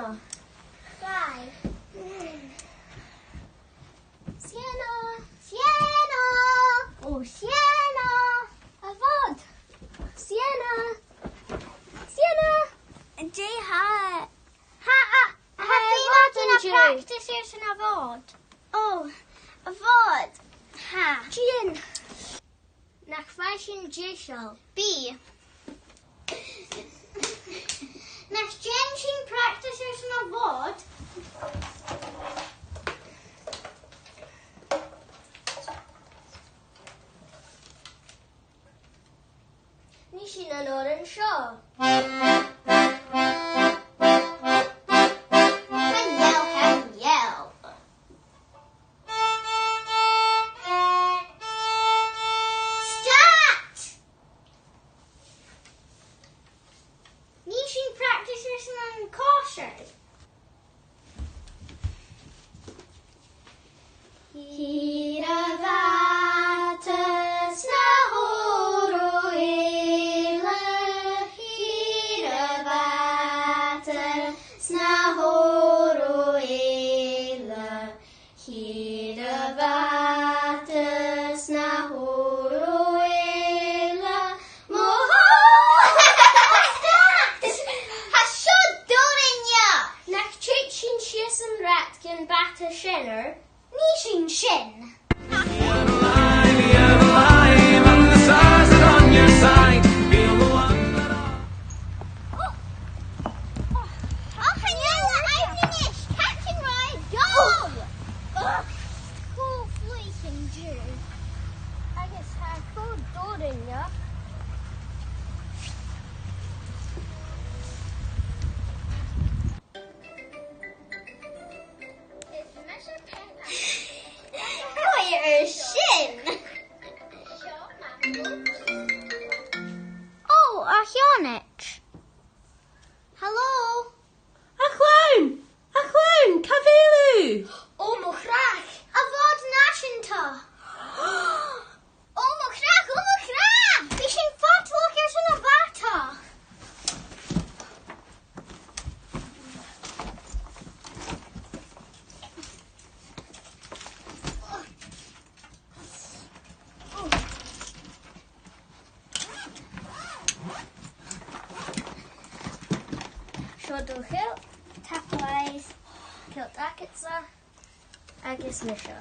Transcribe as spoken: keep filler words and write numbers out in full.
Bye. Sienna! Sienna! Ò, Sienna! A Mhòd! Sienna! Sienna! Dè tha? Tha, tha, tha Mòd a' practiceadh airson a' Mhòd. Ò, a' Mhòd. Tha. Dèan. Nach fhaigh sinn deiseil? Bidh. Nach dèan sinn practice airson a' Mhòd? Nì sinn an òran seo. Chan eil, chan eil. Start! Nì sinn practice airson an còisir. Thìr a' bhàta 's na h-òrain eile, thìr a' bhàta 's na h-òrain eile. Thìr a' bhàta 's na h-òrain eile, mo thò-, start! Tha seo doirbh! Nach tèid sinn sìos an rathad gun bàta sean? Nì sinn sin. Och, chan eil e ann a-nis. Captain Roy, go! Och, cho fliuch an-diugh. Agus tha e cho doirbh an-diugh. Is mise Peppa. Cò air sin? Seo Mambo. Ò, a Sheonaid. Hello. A chlann! A chlann! Càit a bheil thu? Ò, mo chreach! A' Mhòd Nàiseanta! Ò, mo chreach! Ò, mo chreach! Bidh sinn fadalach airson a' bhàta! Seo do chilt, tapadh leibh, cilt agadsa, agus mise.